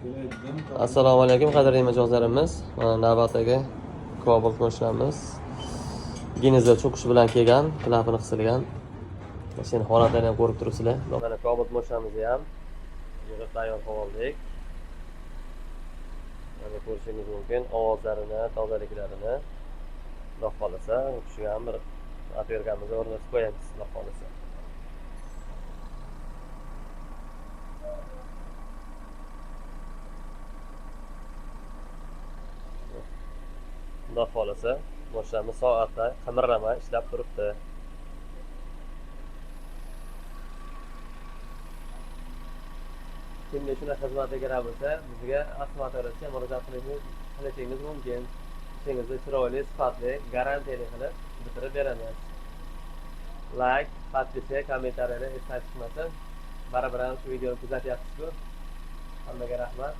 Assalomu alaykum, qadrli mijozlarimiz. Mana navbatdagi Cobalt mashinamiz. Ginizda cho'kishi bilan kelgan, klapani qisilgan. Mashina holatini ham ko'rib turibsizlar. Mana Cobalt mashinamizni ham yig'ib tayyor qilib oldik. Mana ko'rishingiz mumkin ovozlarini, tozaliklarini. Xudo xohlasa, u kishiga ham bir otverkamizni o'rnatib qo'yamiz, xudo xohlasa. Xudo xohlasa, mashinamiz soatda qimirlamay ishlab turibdi. Kimga shunaqa xizmatga kerak bo'lsa, bizga Avtomotorga murojaat qilishingiz mumkin. Ishingizni chiroyli, sifatli, garantiyali qilib bitirib beramiz. Like, podpisa, kommentariyani esdan chiqmasin. Baribir ham shu videoni kuzatyapsiz-ku. Hammaga rahmat.